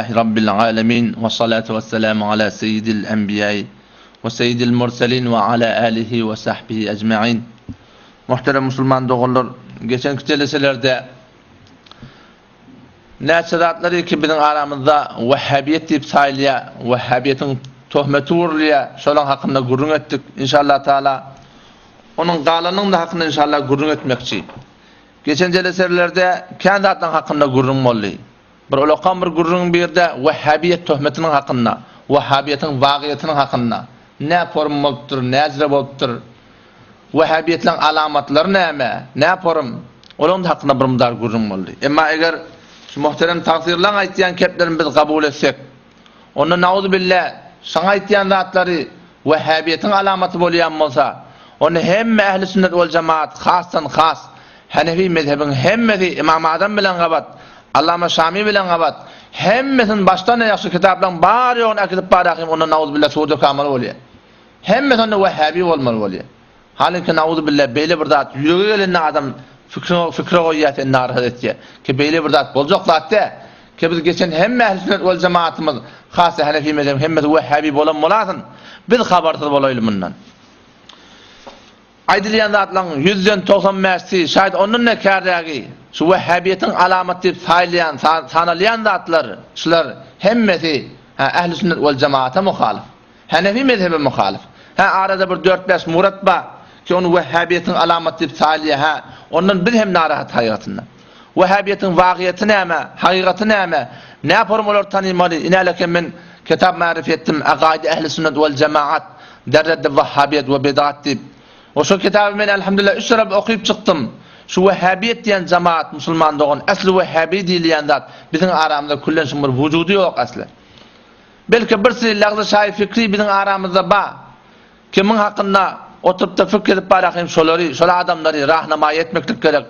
Rabbil alemin we salatu we selamu ala seyyidil enbiýai we seyyidil murselin we ala alihi we sahbihi ecmaîn. Muhterem musulman doganlar, geçenki jeleselerde näçe zatlary ki biziň aramyzda wahhabiýet diýip saýylýar, wahhabiýetiň töhmeti urulýar, şolaryň hakynda gürrüň etdik. Inşallah taala onuň galanynyň da hakynda inşallah gürrüň etmekçi. Geçen jeleselerde kän zatlaryň hakynda gürrüň boldy. Bir ulakan bir gürrüň birde wahhabiýet töhmetiniň hakynda, wahhabiýetiň wagyýetiniň hakynda, nä porum bolupdyr, näjre bolupdyr, wahhabiýetleň alamatlary näme, nä porum, olaň hakynda bir mydar gürrüň boldy. Emma eger şu muhterem tagsyrylaň aýtýan keplerini biz kabul etsek, onda nauzubilla şaň aýtýan zatlary wahhabiýetiň alamaty bolýan bolsa, onda hemme ähli sünnet wal jemaat hasdan has Hanefi mezhebiň hemmesi Ymam Azam bilen gabat, Allama Şami bilen gabat, hemmesini başdan aýak şu kitaplaryň bar-ýoguny äkidip barahym onda nauzubilla suwa dökamaly bolýar. Hemmesi onda wahhabi bolmaly bolýar. Halyňki nauzubilla beýle bir zat ýürege gelende adam fikre fikre goýýar seni narahat etýär. Ki beýle bir zat boljak zat däl. Ki biz geçen hemme ähli sünnet wal jemaatymyz hassa Hanefi mezhebiň hemmesi wahhabi bolan bolasyn. Biz habarsyz bolaýly mundan. Aýdylýan zatlaryň ýüzden 90 bäşisi, şaýat ondan-da kärrägi, şu wehhabiýetiň alamaty diýip saýylýan, sanalýan zatlar, şular hemmesi, hä, ähli sünnet wal jemaata muhalyf. Hanefi mezhebe muhalyf. Hä, arada bir dört-bäş murat bar, ki ony wehhabiýetiň alamaty diýip saýylýar, hä, ondan biz hem narahat hakykatynda. Wehhabiýetiň wagyýeti näme, hakykaty näme, näporum olary tanymaly, inälekem men kitap ma'rif etdim, Akaid ähli sünnet wal jemaat, der reddi wahhabiýet we bidat diýip. We şol kitaby men elhamdülillah üç tarap okyp çykdym. Şu wehhabiýet diýen jemaat musulman dogan, esli wehhabi diýilýän zat biziň aramyzda küllen şuň bir wujudy ýok esli. Belki bir sili lagzy şaýy fikri biziň aramyzda ba. Kimiň hakynda oturypda fikr edip barahym şolary, şol adamlary rahnamaýy etmeklik gerek.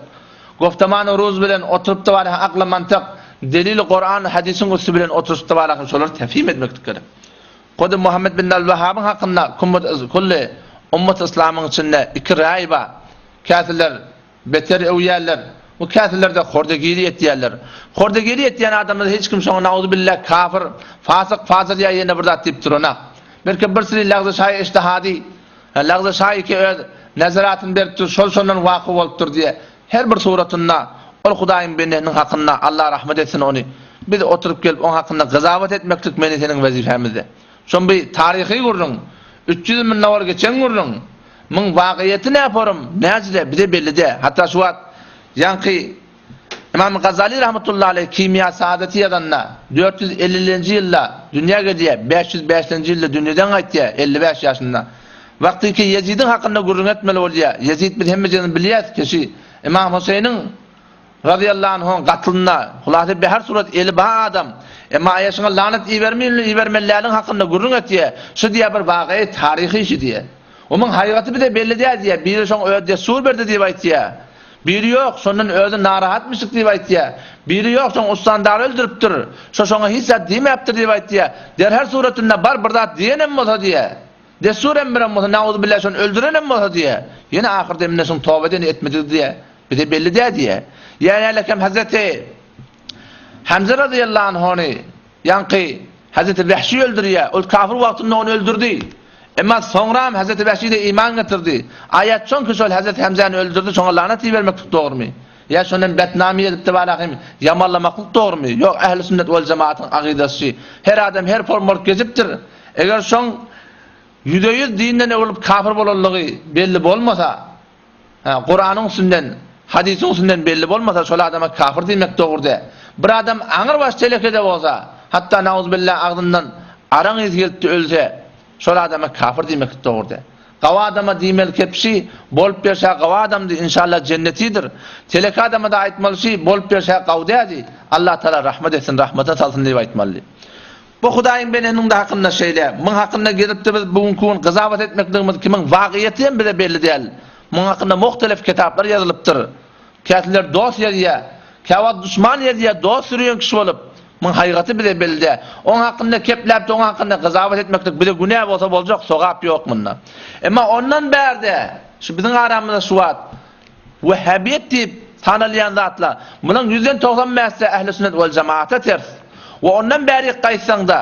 Goftamany ruz bilen oturypda barahym akla mantyk, delili Kuran hadisiň üsti bilen oturyşda barahym şolary tefhim etmeklik gerek. Kody Muhammed bin Al-Wahhabyň hakynda kummat kulli ummat yslamyň içinde iki raý bar. Käsiler beter öwýärler we käsiler-de hordegiri etýärler. Hordegiri etýän adamlar hiç kim şoňa nauzubilla kafir, fasyk, fajyr ýa ýene bir zat diýip duranok. Belki bir sili lagzy şaýy ijtihady, lagzy şaýy ki öz nazaratyny beripdir, şol şondan waky bolupdyr diýe. Her bir suratynda ol Hudaýyň bendesiniň hakynda Allah rahmet etsin ony. Biz oturyp gelip oň hakynda gyzawat etmeklik meni seniň wezipemizde. Şon bi taryhy gürrüň, 300 ýyl mundan owal geçen gürrüň. Muň wagyýeti näporum, näjile bize belli dä. Hatda şu wagt ýaňky Ymam Gazali rahmetullahi aleýh Kimýa saadaty ýazanda 450-nji ýylda dünýä gelýär, 505-nji ýylda dünýeden gaýtýar, 55 ýaşynda. Wagtyky Ýezidiň hakynda gürrüň etmeli bolýar. Ýezid biz hemmejigimiz bilýäris ki, şi Ymam Huseýniň razyýallahu anhuň gatlynda, hulasy be her surat eli bar adam. Emma aýa şuňa lanat ibermeli, ibermeliläliň hakynda gürrüň etýär. Şu diýýär bir wagyýy taryhy şi diýýär. Omuň haýygaty bize belli däl diýýär. Biri şoň özi dessur berdi diýip aýtýar. Biri ýok, şondan özi narahatmyşyk diýip aýtýar. Biri ýok, şoň ussandary öldüripdir. Şo şoňa hiç zat diýmäpdir diýip aýtýar. Der her suratynda bar bir zat diýenem bolsa diýýär. Dessur hem bilen bolsa, nauzubilla şony öldüren hem bolsa diýýär. Ýene ahyr deminde şuň toba edeni etmedigi diýýär. Bize belli däl diýýär. Ýa nälekem Hazreti Hamza razyýallahu anhuny ýaňky Hazreti Wehşi öldürýär. Ol kafir wagtynda ony öldürdi. Emma soňra hem Hazreti Wehşi de iman getirdi. Aýat şoňki şol Hazreti Hamzany öldürdi, şoňa lanat ibermeklik dogrumy? Ýa şondan betnamy edip de barahym ýamanlamaklyk dogrumy? Ýok, ähli sünnet wal jemaatyň akydasy. Her adam her form bolup gezipdir. Eger şoň ýüze-ýüz dinden öwrülip kafir bolanlygy belli bolmasa, hä, Kuranyň üstünden, hadysyň üstünden belli bolmasa, şol adama kafir diýmek dogry däl. Bir adam aňrybaş telekede bolsa, hatda nauzubilla agzyndan araň ysy gelipdi ölse, şol adama kafir diýmek dogry däl. Gawy adama diýmeli kepşi, bolup berşä gawy adamdy, inşallah jennetidir. Teleke adama-da aýtmaly şi, bolup berşä gawy dädi, Allah Taala rahmet etsin, rahmete salsyn diýip aýtmaly. Bu Hudaýyň beneniň-de hakynda şeýle. Muň hakynda gelipdi biz bu günki gün gyzabat etmekligimiz kimiň wagyýeti hem bize belli däl. Muň hakynda muhtelif kitaplar ýazylypdyr. Käsiler dost ýazýar, käwagt duşman ýazýar, dost sürýän kişi bolup. Muň haýgaty bize belli däl. Oň hakynda kepläp-de oň hakynda gyzabat etmeklik bize günä bolsa boljak, sogap ýok munda. Emma ondan bärde şu biziň aramyzda şu wagt Wehhabiýet diýip tanalýan zatlar, munuň ýüzden 90 bäşde ähli sünnet wal jemaata ters. We ondan bärik gaýtsaň-da,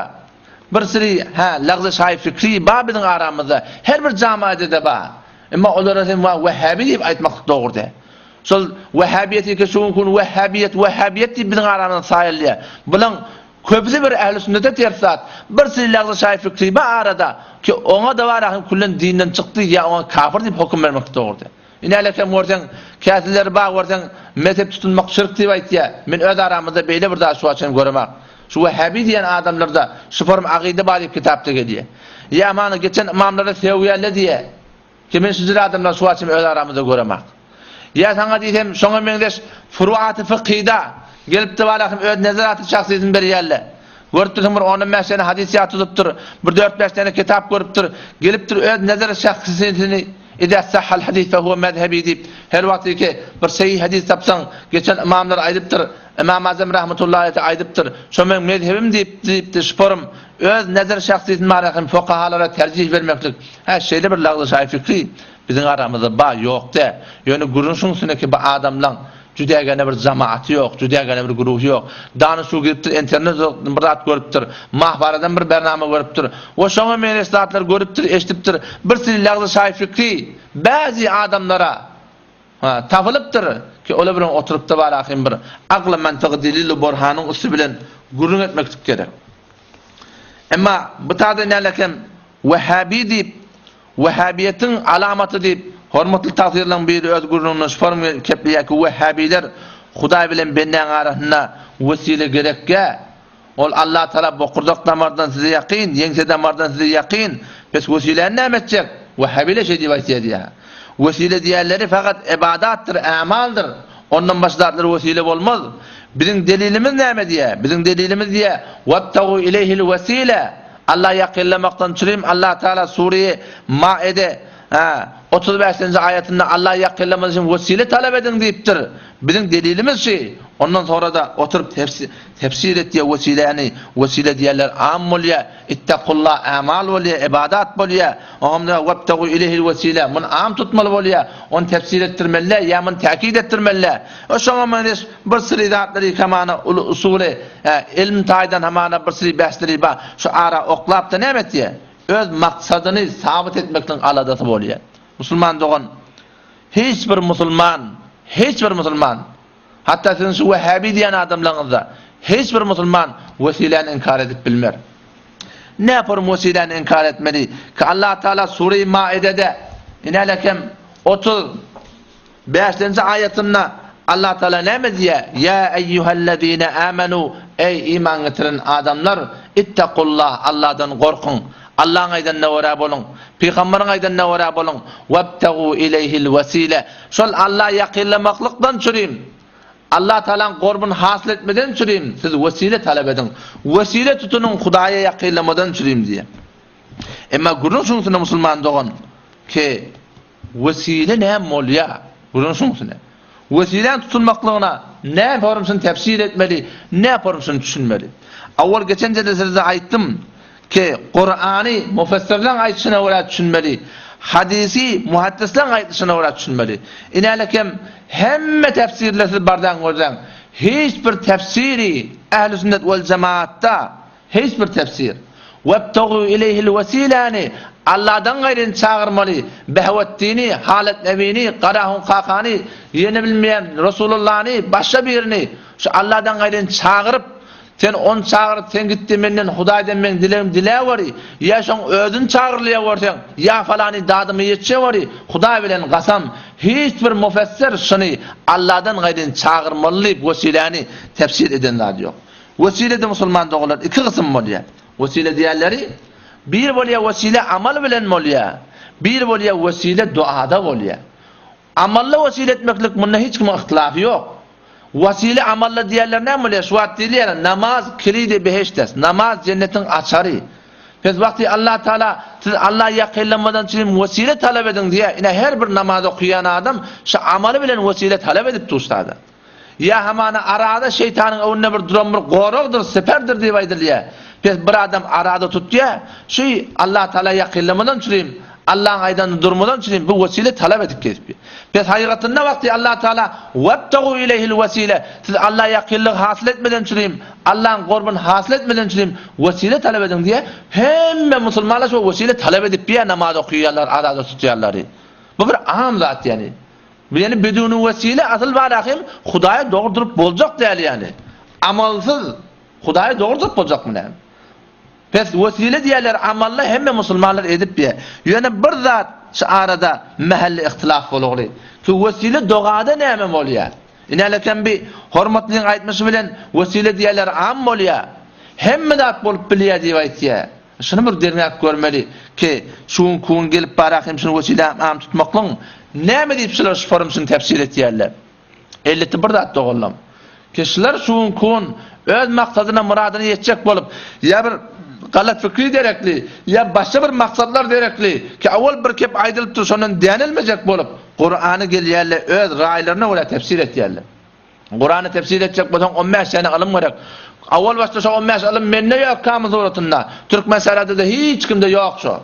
bir siri, hä, lagzy şaýy fikri bar biziň aramyzda. Her bir jamaede-de bar. Emma olara sen wa wehhabi diýip aýtmaklyk dogry däl. Şol wehhabiýeti şu günki gün wehhabiýet, wehhabiýet diýip biziň aramyzda saýylýar. Bulaň köpüsi bir ähli sünnete ters zat. Bir siri lagzy şaýy fikri bar arada ki oňa-da bar ahim küllen dinden çykdy ýa oňa kafir diýip höküm bermeklik dogry däl. Inälek hem görseň, käsileri bar görseň, mezhep tutunmak şirk diýip aýtýar. Men öz aramyzda beýle bir zat şu wagt çenli göremok. Şu wehhabi diýen adamlarda şu form akyda bar diýip kitapda gelýär. Ýa mana geçen ymamlara sögýärler diýýär. Ki men şu jür adamlary şu wagt çenli öz aramyzda göremok. Ýa saňa diýsem, şoňa meňzeş furuaty fykhyda gelipdi bar ahym öz nezeraty şahsyýetini berýärler. Görüp dursuň bir ondan bäş däne hadys ýat tutupdyr, bir dört-bäş däne kitap görüpdir, gelipdir öz nezeri şahsyýetini Izä sahhal hadis fe huwe mezhebi diýip, her wagtyky bir sahih hadis tapsaň, geçen ymamlar aýdypdyr, Ymam Azam rahmetullahi aleýhi aýdypdyr, şo meň mezhebim diýip, diýipdir, şuporym öz nezer şahsyýetini barahym fukahalara terjih bermeklik, hä, şeýle bir lagzy şaýy fikri biziň aramyzda bar, ýok dä. Ýöne gürrüň şuň üstündeki bu adamlaň jüdägene bir jamaaty ýok, jüdägene bir güruhy ýok. Danyşuw giripdir, internetden bir zat görüpdir, mahwaradan bir bernama görüpdir we şoňa meňzeş zatlar görüpdir, eşidipdir. Bir sili lagzy şaýy fikri bäzi adamlara ha, tapylypdyr ki, olar bilen oturypda bar ahym bir akly, mantygy, delil-u borhanyň üsti bilen gürrüň etmeklik gerek. Emma bu taýda nälekem wehhabi diýip Wehhabiýetiň alamaty diýip, hormatly tagsyrylaryň biri öz gürrüňinde şu form kepleýär ki, wehhabiler Hudaý bilen bendäň arasynda wesile gerekgä, ol Allatagala bokurdak damardan size ýakyn, ýeňse damardan size ýakyn, pes wesiläni näme etjek? Wehhabiler şeý diýip aýtýar diýýär. Wesile diýýänleri fakat ybadatdyr, ämaldyr. Ondan başga zatlar wesile bolmaz. Biziň delilimiz näme diýýär? Biziň delilimiz diýýär, Webtagu ileyhil wesile. Alla ýakynlamakdan çürim Allah Teala Sure-i Maide 35-nji aýatynda Alla ýakynlamak üçin wesile talap ediň diýipdir. Biziň delilimiz şu. Ondan sonra-da oturyp tefsir etýär wesiläni. Wesile diýenler am bolýar. Ittakullah amal bolýar, ibadat bolýar. Oňa webtagu ileyhil wesile. Muny am tutmaly bolýar. Ony tefsir etdirmeli, ýa muny täkid etdirmeli. O şoňa meňzeş bir syry zatlary hamana uly usuly, ylm taýdan hamana bir syry bäsleri bar. Şu ara oklap-da näme etýär? Öz maksadyny sabyt etmekligiň aladasy bolýar. Musulman dogan, hiç bir musulman, hiç bir musulman, hatda siziň şu wehhabi diýen adamlaryňyzda hiç bir musulman wesiläni inkar edip bilmer. Näporum wesiläni inkar etmeli? Ki Allah Taala Sure-i Maidede inälekem 30 Bäşinji aýatynda Allah Tagala näme diýýär? Ýa eýýuhellezine amenu, eý iman getiren adamlar, ittakullah, Allahdan gorkuň. Allahyň aýdanyna görä boluň. Pygamberiň aýdanyna görä boluň. Webtegu ileýhil wesile. Şol Allaha ýakynlamaklykdan çürim. Allah Tagalaň gorbuny hasyl etmeden çürim, siz wesile talap ediň. Wesile tutunyň Hudaýa ýakynlamadan çürim diýýär. Emma gürrüň şunuň musulman dogan ki Wesile näme bolýar? Gürrüň şuň üstünde. Wesiläň tutulmaklygyna nä forumsyny tefsir etmeli, nä forumsyny düşünmeli. Awwal geçen jeleselerde aýtdym ki, Kurany mufessirleň aýdyşyna görä düşünmeli, hadysy muhaddisleň aýdyşyna görä düşünmeli. Inälekem hemme tefsirler siz bardaň görseň, hiç bir tefsiri ähli sünnet wel jemaatda Hiç bir tefsir. Webtagü ileýhil wesiläni, Alladan gaýryny çagyrmaly, Behweddini, Halet Nebini, Garahun kakany, ýene bilmeýän Resulullany, başga birini, şu Alladan gaýryny çagyryp, sen ony çagyryp, sen gitde menden Hudaýdan meň dilegimi diläweri, ýa şoň özüni çagyrylýa görseň, ýa falany dadyma ýetişeweri, Hudaý bilen kasam, hiç bir mufessir şuny Alladan gaýryny çagyrmaly diýip wesiläni tefsir eden zady ýok. Wesile-de musulman doganlar iki gysym bolýar. Wesile diýenleri bir bolýar wesile amal bilen bolýar, bir bolýar wesile duada bolýar. Amalla wesile etmeklik munda hiç kimiň yhtylafy ýok. Wesile amalla diýenler näme bolýar? Şu wagt diýilýär namaz kilidi behişdes. Namaz jennetiň açary. Pes wagty Allah Taala siz Alla ýakynlamadan çynym wesile talap ediň diýýär. Ine her bir namaz okaýan adam şu amaly bilen wesile talap edip duşsada. Ýa hamana arada şeýtanyň öňünde bir duran bir goragdyr, siperdir diýip aýdylýar. Pes bir adam arada tutýar, şu Allah Taala ýakynlamadan çürim. Allaň aýdanyny durmadan üçin bu wesile talap edip gezip. Pes hakykatynda wagty Allah Taala webtagu ileyhil wesile siz Alla ýakynlygy hasyl etmeden üçin Allaň gurbuny hasyl etmeden üçin wesile talap ediň diýe hemme musulmanlar şu wesile talap edip biýä namaz okaýarlar, araza tutýarlar. Bu bir am zat ýani. Bu ýani biduni wesile asyl barahym Hudaýa dogry durup boljak däl ýani. Amalsyz Hudaýa dogry durup boljakmy näme? Pes wesile diýerler amalla hemme musulmanlar edip diýer. Ýöne bir zat şu arada mähelli ihtilaf bolugly. Ki wesile dogada näme bolýar? Inälekem bi hormatlyň aýtmyşy bilen wesile diýerler am bolýar. Hemme zat bolup bilýär diýip aýtýar. Şuny bir derňäp görmeli ki şu gün ku gün gelip bara hem şuny wesile am tutmaklygyň näme diýip şular şu forum şuny tefsir etýärler. Elbetde bir zat doganlam. Kişiler şu günki gün öz maksadyna myradyna ýetjek bolup, ýa bir galat fikri derekli, ýa başga bir maksatlar derekli, ki owal bir kep aýdylypdyr şondan dänilmejek bolup, Kurany gelýärler öz raýlaryna görä tefsir etýärler. Kurany tefsir etjek bolsaň 15 sene ylym gerek. Owal başda şo 15 ylym mende ýok kamyl suratynda. Türkmen sährada-da hiç kimde ýok şo.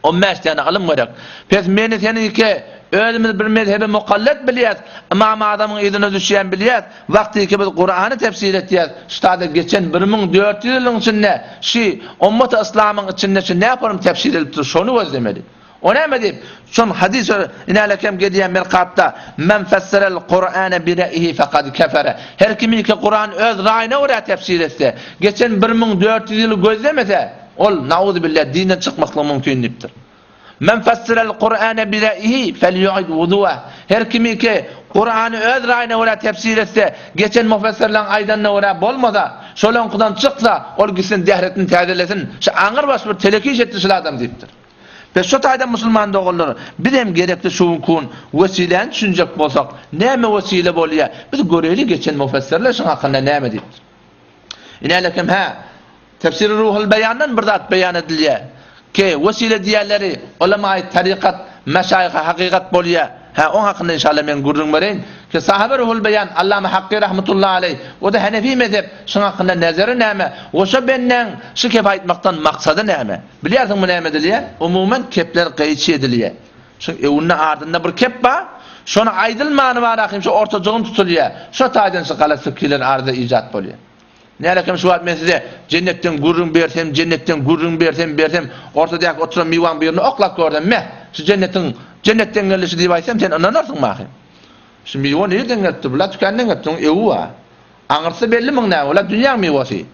15 däne ylym gerek. Pes meni seni iki özümiz bir mezhebe mukallet bilýäs, Ymam Azamyň yzyna düşýän bilýäs, wagtyky biz Kurany tefsir etýäs, şutada geçen 1400 ýylyň içinde şi ummaty yslamyň içinde şi näporum tefsir edilipdir şony gözlemeli. O näme diýip, şon hadys inälekem gelýän mirkatda men fesserel Kur'ane bi re'ihi fekad kefere. Her kim iki Kur'an öz raýyna görä tefsir etse, geçen 1400 ýyly gözlemese, Ol, Nauzubillah, dinden çykmaklygy mümkin diýipdir. Men fessirel Kur'ane bi re'ihi felýu'id wudu'ah. Her kimiki Kur'any öz raýyna görä tefsir etse, geçen mufessirleň aýdanyna görä bolmasa, şolaňkydan çyksa, ol gitsin dehretini täzelesin, şu aňyrbaş bir telek iş etdi şul adam diýipdir. Biz şu taýdan musulman doganlar, biz hem gerekli şu günki gün wesiläni düşünjek bolsak, näme wesile bolýar, biz göreýli geçen mufessirler şuň hakynda näme diýipdir. Inälekem hä, Tefsiri Ruhul Beýandan bir zat beýan edilýär. Ki, wesile diýýänleri ulemaýy tarykat, meşaýyhy hakykat bolýar. Hä, oň hakynda inşallah men gürrüň bereýin. Ki, sahaby Ruhul Beýan, Allama Hakky rahmetullahi aleýh, o-da Henefi mezhep, şuň hakynda nezeri näme? We şo bendäň şu kepi aýtmakdan maksady näme? Bilýärsiňmi näme edilýär? Umuman kepler gaýçy edilýär. Şuň öňünde ardynda bir kep bar. Şony aýdylmany bar ahym şu ortajygyn tutulýar. Şo taýdan şu galat fikirler arada ijat bolýar. Nälekem şu wagt men size jennetden gürrüň bersem, jennetden gürrüň bersem, bersem, ortadaky oturan miwaň birini oklap görsem, meh, şu jennetiň, jennetden geldi şu diýip aýtsam, sen ynanarsyňmy ahym? Şu miwa nirden gelipdir? Bular tükenden gelipdir, oň ewi bar. Aňyrsy belli muň näme, bular dünýäň miwasy.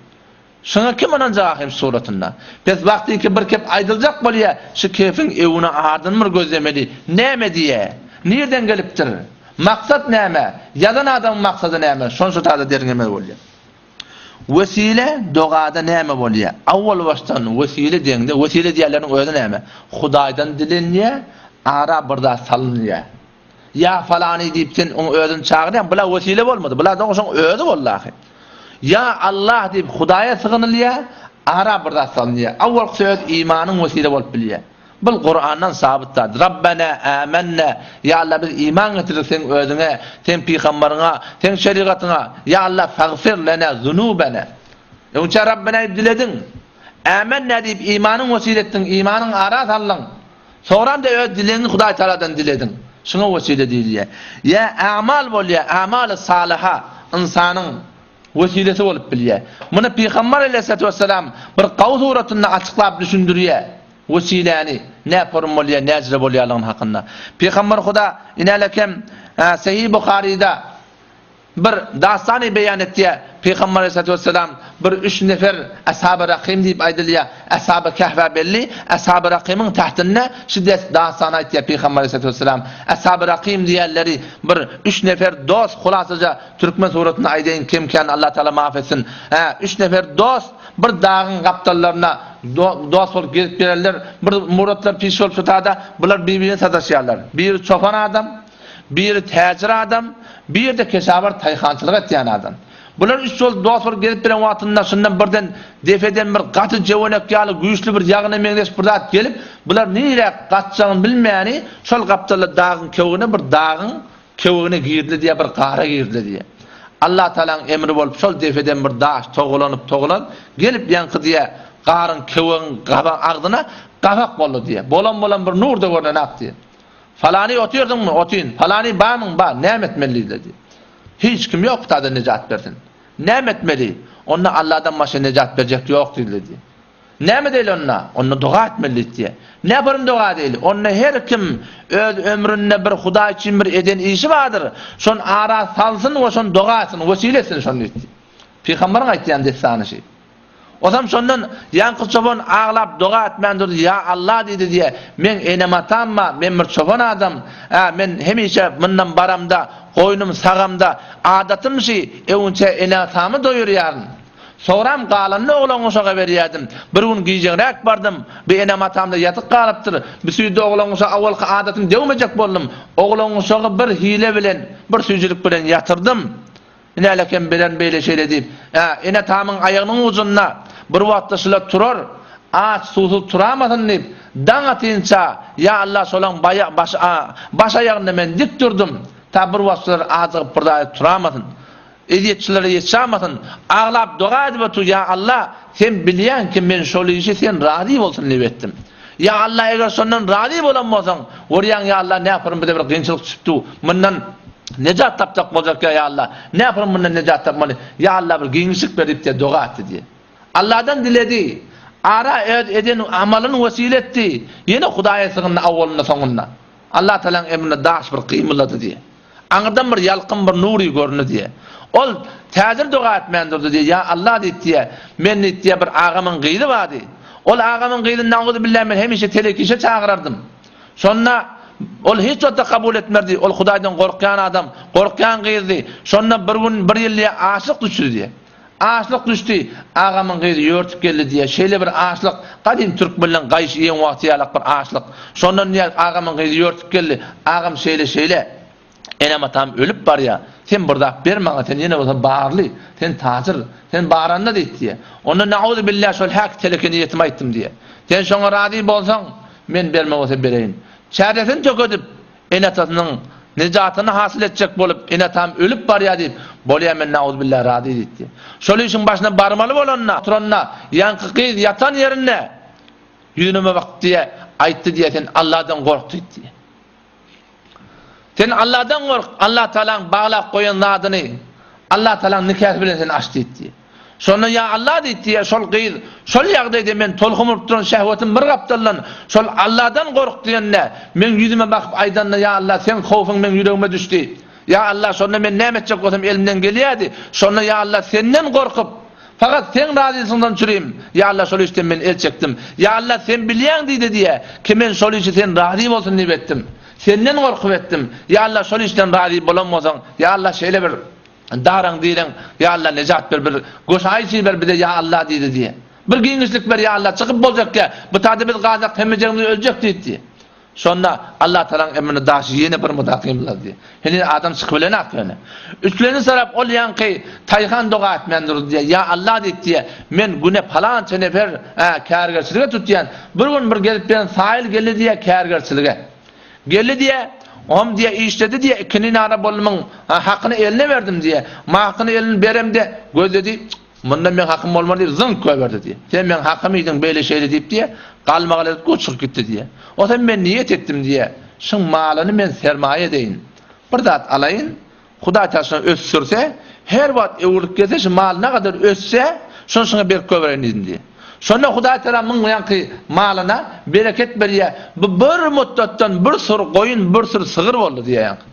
Şuňa kim ynanjak ahym şu suratynda? Pes wagtyky bir kep aýdyljak bolýa, şu kefiň ewini ardyn bir gözlemeli. Näme diýýä? Nirden gelipdir? Maksat näme? Ýazan adamyň maksady näme? Şony şu taýda derňemeli bolýar. Wesile dogada näme bolýar? Awwal başdan wesile diýende, wesile diýenleriniň özi näme? Hudaýdan dilenýär, ara bir zat salynýar. Ýa falany diýip sen oň özüni çagyrýaň, bula wesile bolmady, bula doňa şoň özi boldy ahy. Ýa Allah diýip Hudaýa sygynylýar, ara bir zat salynýar. Awwalky söz imanyň wesile bolup bilýär. Bul Kurandan sabyt zat. Rabbena amennä, Ýa Allah biz iman getirdik seň özüňe, seň pygambaryňa, seň şerigatyňa, Ýa Allah fagfir lena zunubena. Öňçä Rabbena diýip dilediň. Amennä diýip imanyň wesile etdiň, imanyň ara saldyň. Soňram-da öz dilegiňi Hudaý Tagaladan dilediň. Şuňa wesile diýilýär. Ýa amal bolýar, amaly salyha, ynsanyň wesilesi bolup bilýär. Muny Pygamber aleýhissalatu wessalam bir gawy suratynda açyklap düşündirýär. Wesiläni näporum bolýar, näjre bolýarlygyny hakynda. Pygamber Huda inälekem Sahih Buharyda bir dastany beýan etýär. Pygamber aleýhissalatu wessalam bir üç nefer Ashab-y Rakym diýip aýdylýar. Ashab-y Kehfe belli. Ashab-y Rakymyň tahtynda şu dastany aýtýar Pygamber aleýhissalatu wessalam. Ashab-y Rakym diýenleri bir üç nefer dost hulasaja Türkmen suratynda aýdaýyn kem-kän Allah Taala maaf etsin. Hä, üç nefer dost bir dagyň gapdallaryna dost bolup gezip gelerler. Bir muratlar piş bolup tutada bular bir-birine sataşýarlar. Biri çopan adam, biri täjir adam, biri-de keşabar taýhançylyk etýän adam. Bular üç bolup dost bolup gezip gelen wagtynda şundan birden depeden bir gaty jöwenek ýaly güýçli bir ýagyna meňzeş bir zat gelip, bular niräk gaçjagyny bilmäni şol gapdalda dagyň köwegine bir dagyň Köwegine girdi diýýär, bir gara girdi diýýär. Allatagalaň emri bolup şol depeden bir daş togalanyp togalanyp gelip ýaňky diýýär. Garyň, kewegiň gabak agzyna gabak boldy diýýär. Bolan-bolan bir nur-da görnenak diýýär. Falany otyrdyňmy? Otyn. Falany barmyň? Bar. Näme etmeli diýdiler diýýär. Hiç kim ýok bu taýda nejat bersin. Näme etmeli? Onda Alladan başga nejat berjek ýok diýdiler diýýär. Näme edeýli onda? Onda doga etmeli diýdi diýýär. Näparyň doga edeýli? Onda her kim öz ömründe bir Hudaý üçin bir eden işi bardyr. Şony ara salsyn we şony doga etsin, wesile etsin şony diýdi. Pygambaryň aýtýan dessany şi. Osam şondan ýaňky çopan aglap doga etmän durdy, Ýa Alla diýdi diýýär, meň enem-atam bar, men bir çopan adam, ä, men hemişe mundan baramda, goýnum sagamda, adatym şi, öwünçä ene-atamy doýurýaryn. Soňram galanyny oglan-uşaga berýärdim. Bir gün gijäňräk bardym, bir enem-atam-da ýatyp galypdyr. Bir süýdi oglan-uşaga owalky adatymy döwmejek boldum. Oglan-uşagy bir hile bilen, bir süýjülik bilen ýatyrdym. Inälekem bilen beýle-şeýle diýip, ä, ene-atamyň aýagynyň ujunda bir wagtda şular turar, aç-suwsuz turamasyn diýip, daň atynça, ýa Alla şolaň baýa, baş, a, baş aýagynda men dik durdum, ta bir wagt şular ajygyp bir zat edip turamasyn. Ezýetçilere ýetişamasyn, aglap doga edip otur, Ýa Alla, Sen bilýäň ki, men şol işi Sen razy bolsun diýip etdim. Ýa Alla, eger şondan razy bolan bolsaň, görýäň, ýa Alla, näpurun bize bir kynçylyk düşüpdi, mundan nejat tapjak boljak ýa Alla, näpurun mundan nejat tapmaly, ýa Alla bir giňişlik ber diýip diýe doga etdi diýe. Alladan diledi, ara öz eden amalyny wesile etdi, ýene Hudaýa sygyndy awwalynda soňunda. Allah Tagalaň emrine daş bir gymyldady diýe. Aňyrdan bir ýalkym bir nury göründi diýýär. Ol täjir doga etmän durdy diýýär. Ýa Allah diýip diýýär. Men diýip diýýär bir agamyň gyzy bardy. Ol agamyň gyzyny nauzubillah men hemişe telek işe çagyrardym. Şonda ol hiç wagtda kabul etmerdi. Ol Hudaýdan gorkýan adam, gorkýan gyzdy. Şonda bir gün bir ýyl diýýär açlyk düşdi diýýär. Açlyk düşdi. Agamyň gyzy ýörtüp geldi diýýär. Şeýle bir açlyk, gadym türkmenleň gaýyş iýen wagty ýalak bir açlyk. Şondan diýýär, agamyň gyzy ýörtüp geldi. Agam şeýle-şeýle. Enem-atam ölüp barýar. Sen bir zat ber maňa, sen ýene bolsa barly, sen tajyr, sen baranda diýdi diýýär. Onda nauzubilla şol häki teleke niýetimi aýtdym diýýär. Sen şoňa razy bolsaň, men berme bolsa bereýin. Çäresini tökedip, Ene-atasynyň nejatyny hasyl etjek bolup, ene-atam ölüp barýar diýip, bolýa men nauzubilla razy diýipdi. Şol işiň başyna barmaly bolanda, oturanda, ýaňky gyz ýatan ýerinde ýüzüneme bakdy diýe, aýtdy diýe, sen Alladan gork diýdi. Sen Alladan gork, Allah Tagalaň baglap goýan zadyny Allah Tagalaň nikasy bilen sen aç diýdi. Şonda ýa Allah diýdi, ýa şol gyz, şol ýagdaýda men tolkun urup duran şehwetim bir gapdaldan, şol Allahdan gork diýende, meň ýüzüme bakyp aýdanda ýa Allah seň howfuň meň ýüregime düşdi. Ýa Allah şonda men näme etjek bolsam elimden gelýärdi. Şonda ýa Allah senden gorkup, fakat seň razylygyňdan çürim, ýa Allah şol işden men el çekdim. Ýa Allah sen bilýäň diýdi diýä, ki men şol işi sen razy bolsun diýip etdim. Senden gorkup etdim. Ýa Allah şol işden razy bolan bolsaň, ýa Allah şeýle bir Daraň direň, ýa Alla nejat ber bir goşaýy ber bize ýa Alla diýdi diýe. Bir giňişlik ber ýa Alla çykyp boljak ýa bu tada biz galsak hemmejegimiz öljek diýdi diýe. Şonda Alla Tagalaň emrine daşy ýene bir myda gymyldady diýe. Heniz adam çykyp bilenak ýöne. Üçlenji tarap ol ýaňky taýhan doga etmän durdy diýe. Ýa Alla diýdi diýe. Men güne palança nefer ä kärgerçilige tutýan. Bir gün bir gezip bilen saýyl geldi diýe kärgerçilige. Geldi diýýä, Om diýýä, işledi diýýä, ikini nara boldumyň hakyny eline berdim diýýä. Makyny eline beremde, gözledi, Munda meň hakym bolmaz diýip, zyňk goýberdi diýýä. Sen meň hakymy iýdiň, beýle-şeýle diýip diýýä, galmagal edip go çykyp gitdi diýýä. Osam men niýet etdim diýýä, şuň malyny men sermaýa edeýin. Bir zat alaýyn, Hudaý taşyna ösdürse, her wagt öwrülip gelse, şu mal nagadar össe, şony şuňa berip goýbereýin diýdim diýýär. Şonda Hudaý Tagala muň ýaňky malyna bereket berýär. Bu bir mutdatdan bir sür goýun, bir sür sygyr boldy diýýär ýaňky.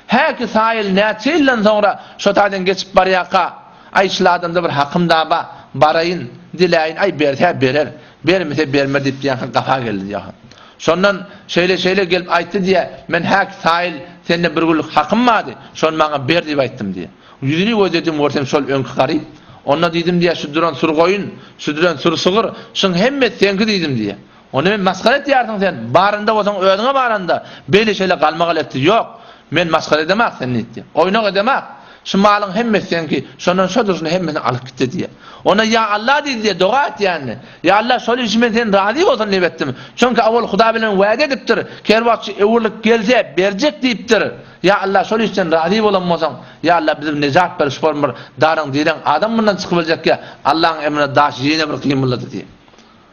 Häki saýyl näçe ýyldan soňra şo taýdan geçip barýarka, Aý, şul adamda bir hakym da bar, baraýyn, diläýin, aý, berse berer, bermese bermer diýip ýaňky gapa geldi diýýär. Şondan şeýle-şeýle gelip aýtdy diýýär, men häk saýyl sende bir günlük hakym bardy, şony maňa ber diýip aýtdym diýýär. Ýüzüni gözledim görsem şol öňki garyp. Onda diýdim diýýär, şu duran sür goýun, şu duran sür sygyr, şuň hemmesi seňki diýdim diýýär. Onda men masgara etýärsiň sen, barynda bolsaň özüňe baranda, beýle-şeýle galmagal etdi. Ýok, men masgara edemak seni diýdi. Oýnak edemak. Şu malyň hemmesi seňki, şondan şo durşuna hemmesini alyp gitdi diýýär. Onda ýa Allah diýdi diýýär, doga etýänini. Ýa Allah şol işi men sen razy bolsun diýip etdim. Çünki awal Hudaý bilen wada edipdir, kerwakçy öwrülip gelse berjek diýipdir. Ýa Allah şol işden razy bolan bolsaň, ýa Allah bizi nejat ber şu bir daryň direň adam mundan çykyp biljek ýa Allahyň emrine daş ýene bir gymyldady diýýär.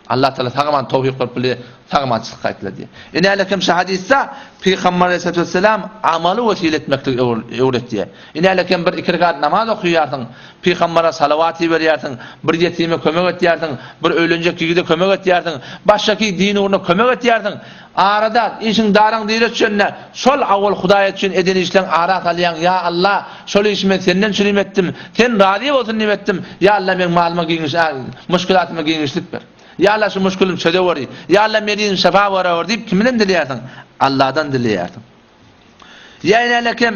Allah Taala sag-aman towfyk berip bilýär, sag-aman çykyp gaýtdylar diýýär. Inälekem şu hadysda Pygamber Aleyhissalatu vesselam amaly wesile etmekligi öwretýär. Inälekem bir iki rekat namaz okaýarsyň, Pygambere salawat iberýärsiň, bir ýetime kömek etýärsiň, bir öýlenjek ýigide kömek etýärsiň, başgaky din ugruna kömek etýärsiň. Arada işiň daraň dile düşende, şol awwal Hudaý üçin eden işleň ara salýaň, Ýa Alla, şol işi men senden üçin etdim, sen razy bolsun diýip etdim, Ýa Alla meň malyma giňiş, muşkulatyma giňişlik ber. Ýa Alla şu muşkulym çözeweri, Ýa Alla merizim şyfa berewer diýip kimden dileýärsiň? Alladan dileýärsiň. Ýa inälekem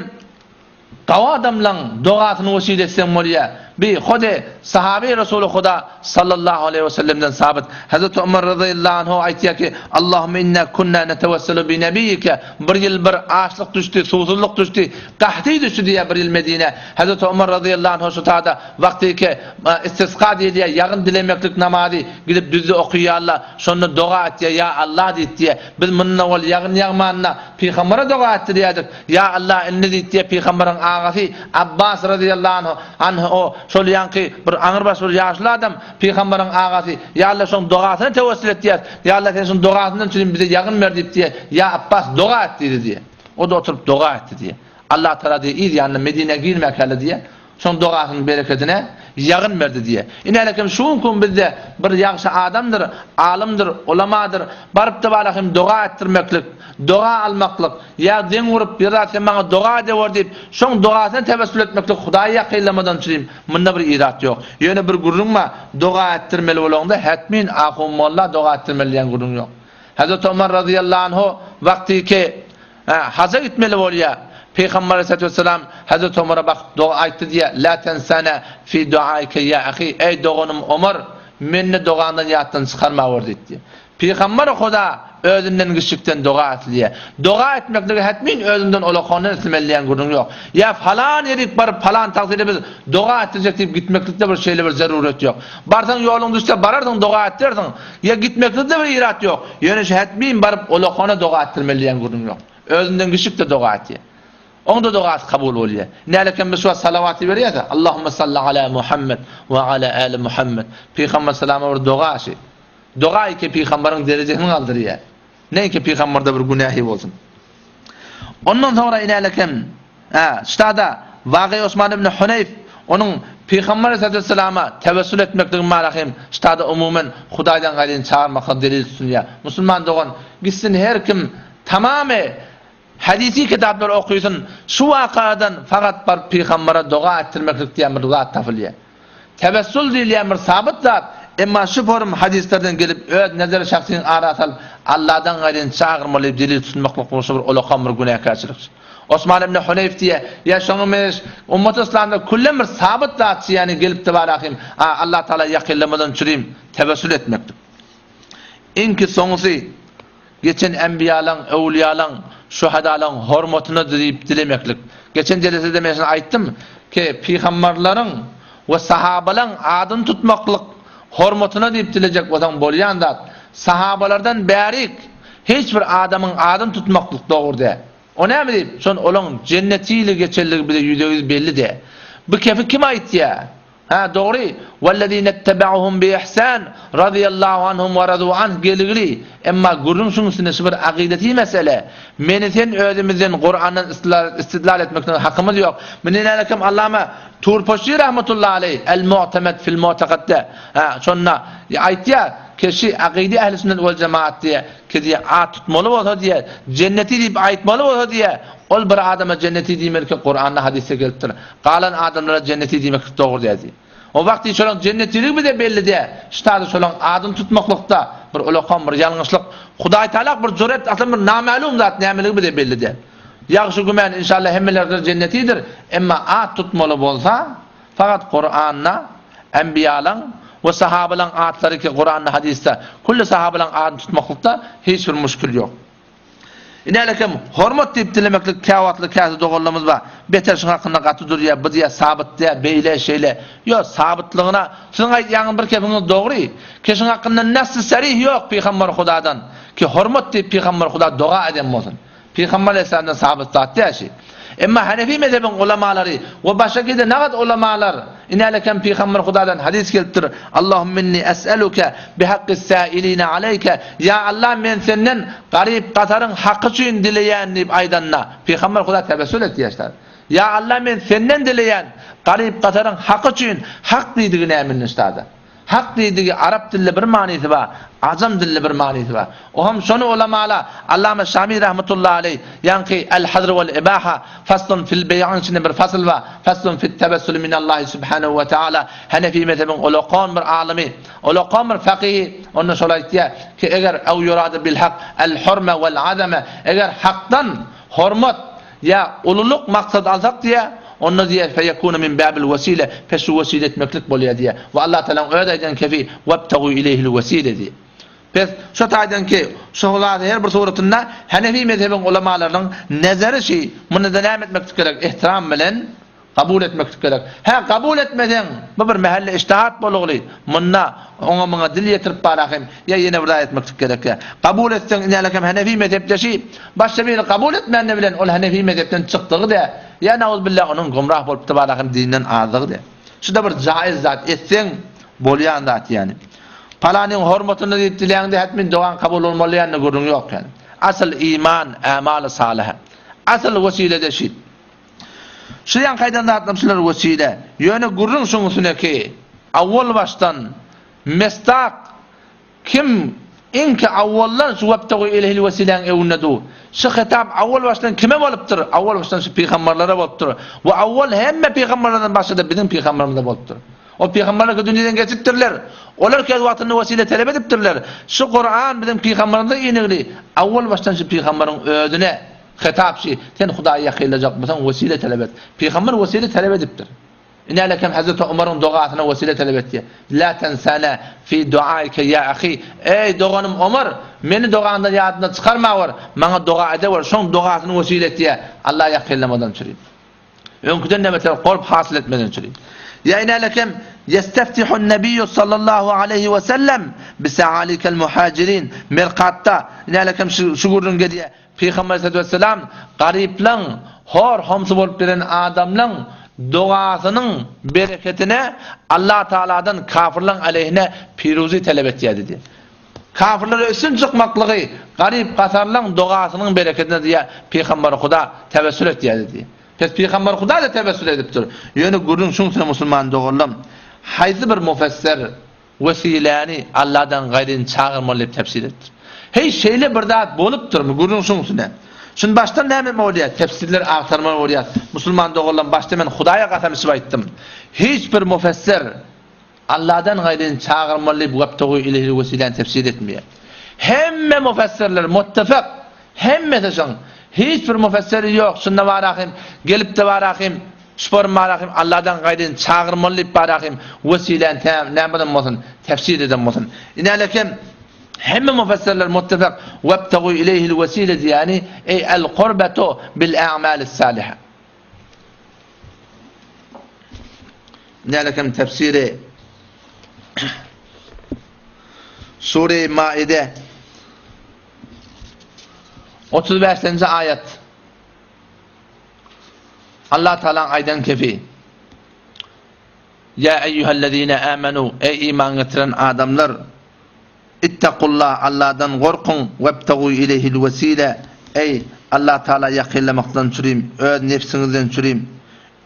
Gawy adamlaň dogasyny wesile etseň bolýa. Bi hode sahaby Resuly Huda sallallahu aleýhi we sellemden sabyt. Hazreti Omar razyýallahu anhu aýtýar ki, Allahumma inna kunna netewesselu bi nebiýike. Bir ýyl bir açlyk düşdi, suwsuzlyk düşdi, gahty düşdi diýýär bir ýyl Medinä. Hazreti Omar razyýallahu anhu şu tada wagtyky istisga diýilýär, ýagyn dilemeklik namazy gidip düzde okaýarlar. Şonda doga etýär, Ýa Allah diýip diýýär. Biz mundan owal ýagyn ýagmanda pygambere doga etdirýärdik. Ýa Allah indi diýip diýýär pygamberiň agasy Abbas razyýallahu anhu anhu o şol ýaňky bir aňrybaş bir ýaşuly adam pygamberiň agasy Ýa Allah şoň dogasyna tewessül etýäs. Ýa Allah sen şoň dogasyndan üçin bize ýagyn ber diýip diýýär. Ýa Abbas doga et diýdi diýýär. O-da oturyp doga etdi diýýär. Allah Tagala diýýär yz ýanyna Medinä girmäkäle diýýär. Şoň dogasynyň berekedine ýagyn berdi diýýär. Ine-älek hem şu günki gün bizde bir ýagşy adamdyr, alymdyr, ulamadyr, baryp-da bala hem doga etdirmeklik, doga almaklyk, ýa deň urup, bir zat sen maňa doga edewer diýip, şoň dogasyna tewessül etmeklik Hudaýy ýakynlamadan çürim, munda bir irat ýok. Ýöne bir gürrüň bar, doga etdirmeli bolaňda hetmin ahun molla doga etdirmeli diýen gürrüň ýok. Hezreti Omar razyýallahu anhu wagtyky Hä, haja gitmeli bolýa. Pygamber aleyhissalatu vesselam Hazreti Omara bakyp doga aýtdy diýýär, La tensana fi duaike ýa ahi, eý doganym Omar, meni dogaňdan ýatdan çykarmaweri diýdi. Pygamber Huda özünden giçjikden doga isleýär. Doga etmekligi hetmin özüňden ulakandan islemeli diýen gürrüň ýok. Ýa falan ýerik baryp falan tagsyda biz doga etdirjek diýip gitmeklikde bir şeýle bir zeruret ýok. Barsaň ýoluň düşse bararsyň doga etdirersiň. Ýa gitmeklikde bir irat ýok. Ýöne şu hetmin baryp ulakana doga etdirmeli diýen gürrüň ýok. Özünden giçjik-de doga etýär. Oň-da dogasy kabul bolýar. Nälekem biz şu wagt salawaty berýäs-ä, Allahumma salli ala Muhammed we ala ali Muhammed. Pygamber salama bir doga şi. Doga iki pygamberiň derejesini galdyrýar. Näinki pygamberde bir günähi bolsun. Ondan soňra inälekem, hä, ştada Wagy Osman ibn Huneýf onuň Pygamber aleyhissalama tewessül etmekligi marahim ştada umumen Hudaýdan gaýryny çagyrmaklyk delil tutunýar. Musulman dogan gitsin her kim tamamy hadisi kitaplary okysyn şu wakadan fakat baryp pygambere doga etdirmeklik diýen bir zat tapylýar. Tewessül diýilýän bir sabyt zat, emma şu forum hadyslardan gelip öz nezeri şahsyňy ara salyp Alladan gaýryny çagyrmaly diýip delil tutmaklyk bolsa bir ulakan bir günäkärçilik. Osman ibn Huneýf diýýär, ýa şoňa meňzeş ummaty yslamda küllen bir sabyt zatçy ýany gelipdi barahym, a Allah Tagala ýakynlamadan çürim tewessül etmeklik. Iňki soňusy Geçen enbiýalaň, öwlüýalaň, şuhadalaň hormatyna diýip dilemeklik. Geçen jelesede men şuny aýtdym, ki pygambarlaryň we sahabalaň adyny tutmaklyk hormatyna diýip dilejek bolsaň bolýan zat. Sahabalardan bärik hiç bir adamyň adyny tutmaklyk dogry däl. O näme diýip, şon olaň jennetili geçenligi bize ýüze-ýüz belli däl. Bu kefi kim aýtýar? Hä, dogry, Wellezine-ttebe'uhum bi-ihsan, razyýallahu anhum we razu anh gelgili, emma gürrüň şuň üstünde şu bir akydeti mesele, meni sen özümizden Kurandan istidlal etmekden hakymyz ýok. Muny nälekem Allama Turpoşi rahmetullahi aleýh El-Mu'temed fil Mu'tekadde, hä, şonda aýtýar, keşi akydy ehli sünnet wel jemaat diýe, ki diýe at tutmaly bolsa diýe, jenneti diýip aýtmaly bolsa diýe, ol bir adama jenneti diýmeli ki Kuranda hadysda gelipdir. Galan adamlara jenneti diýmeklik dogry däl diýip. O wagty şolaň jennetiligi bize belli däl. Ştada şolaň adyny tutmaklykda bir ulakan bir ýalňyşlyk. Hudaý Taala bir jüret aslan bir namälum zat nämeligi bize belli däl. Ýagşy güman inşallah hemmelerdir jennetidir. Emma at tutmaly bolsa fakat Kuranda enbiýalaň we sahabalaň atlary ki Kuranda hadysda külli sahabalaň adyny tutmaklykda hiç bir muşkil ýok. Inälekem, hormat diýip dilemeklik käwagtly käsi doganlarymyz bar. Beter şuň hakynda gaty durýar, bu diýýär sabyt däl, beýle, şeýle. Ýok, sabytlygyna siziň aýdýanyňyz bir kepiňiz dogry. Ki şuň hakynda nassy sarih ýok Pygamber Hudadan. Ki hormat diýip Pygamber Huda doga eden bolsun. Pygamber Aleyhisselamdan sabyt zat däl şi. Emma Hanefi mezhebiň ulamalary we başga-da nagat ulamalar. Inälekem Pygamber Hudadan hadys gelipdir, Allahumma inni es'eluke bihaqqis sailine aleyke, Ýa Allah men senden garyp-gasaryň haky üçin dileýän diýip aýdanda, Pygamber Huda tebessül etýär şa. Ýa Allah men senden dileýän garyp-gasaryň haky üçin hak diýdigi näme indi şada? Hak diýdigi arap dilinde bir manysy bar, ajam dilinde bir manysy bar. Oham şony ulamala Allama Şami rahmetullahi aleý ýaňky El Hazr wal Ibaha faslun fil beýiň içinde bir fasl bar, faslun fit tebessül minallahi subhanehu we taala Hanefi mezhebiň ulakan bir alymy, ulakan bir fakyhy onda şol aýtýar ki eger ew yuradu bil hak el hurme wal azame eger hakdan hormat Ýa ululyk maksat alsak diýýär, onda diýýär, feýekunu min babil wesile, pes şu wesile etmeklik bolýar diýýär. We Allah Tagalaň öz aýdan kefi, webtagu ileýhil wesile diýýär. Pes şo taýdan ki, şu zady her bir suratynda Hanefi mezhebiň ulamalarynyň nezeri şi, munda-da näme etmeklik gerek, ihtiram bilen Kabul etmeklik gerek. Hä, kabul etmeseň, bu bir mähelle ijtihat bolugly. Munda oňa-muňa dil ýetirip barahym, ýa ýene bir zat etmeklik gerek ýa. Kabul etseň, inälekem Hanefi mezhepdeşi, başga biri kabul etmände bilen ol Hanefi mezhepden çykdygy dä, ýa nauzbillah onuň gumrah bolupdy barahym dinden azdygy dä. Şu-da bir jaiz zat, etseň bolýan zat ýany. Palanyň hormatyna diýip diläňde hetmin dogaň kabul bolmaly ýa-da gürrüň ýok ýany. Asyl iman, ämaly salyha. Asyl wesile-de şi. Şu ýaňky aýdan zatlarym şular wesile. Ýöne gürrüň şuň üstüneki, awwal başdan mesdak kim iňki awwaldan şu webtegu ilehil wesiläň öwünde du. Şu hitap awwal başdan kime bolupdyr? Awwal başdan şu pygamberlere bolupdyr. We awwal hemme pygamberlerden başga-da biziň pygamberimize bolupdyr. O pygamberler ki dünýeden geçipdirler. Olar ki öz wagtynda wesile talep edipdirler. Şu Kuran biziň pygamberimize inigli. Awwal başdan şu pygamberiň özüne Hitap şi, sen Hudaýa ýakynlajak bolsaň, wesile talap et. Pygamber wesile talap edipdir. Inälekem Hezreti Omaryň dogasyna wesile talap etdi. La tensana fi duaike ya ahi. Eý doganym Omar, meni dogaňdan ýadyňdan çykarmawer, maňa doga edewer, şoň dogasyny wesile etýä, Alla ýakynlamadan çüri. Öňküden de beter gorp hasyl etmeden çüri. Ýa inälekem Yesteftihun Nebiýu sallallahu aleýhi we sellem bi sa'alikel muhajirin. Merkatda inälekem şu şu gürrüň gelýär. Pygamber aleyhissalatu vesselam garyplaň, hor-homsy bolup gelen adamlaň dogasynyň bereketine Allah Tagaladan kafirlaň aleyhine piruzi talap etýär diýdi. Kafirlere üstün çykmaklygy garyp-gasarlaň dogasynyň bereketine diýýär Pygamber Huda tewessül etýär diýdi. Pes Pygamber Huda-da tewessül edipdir. Ýöne gürrüň şuň musulman doganlam, haýsy bir mufesser Wesiläni Alladan gaýryny çagyrmaly diýip tefsir etdir. Heý, şeýle bir zat bolupdyrmy? Gürrüň şuň üstüne. Şuny başdan näme etmeli bolýar? Tefsirler agtarmaly bolýar. Musulman doganlarym, başda men Hudaýa kasam içip aýtdym. Hiç bir mufesser Alladan gaýryny çagyrmaly diýip webtegu ileyhil wesiläni tefsir etmeýär. Hemme mufesserler muttefak Hemmesi şoň. Hiç bir mufesseri ýok. Şunda barahym, gelipde barahym, şuparym barahym, Alladan gaýryn çagyrmaly diýip barahym, wesiläni tä nämeden bolsun, tefsir eden bolsun. Inälekem hemme mufesserler muttefak, Webtegu ileyhil wesile diýýäni, eý el-kurbetu bil a'malis saliha. Inälekem tefsiri Sure-i Maide 35-nji aýat. Allah Taalaň aýdan kefi. Ýa eýýuhellezine amenu, eý iman getiren adamlar, ittakullah, Allahdan gorkuň, webtagu ileyhil wesile, eý Allah Taala ýakynlamakdan çürim, öz nebsiňizden çürim,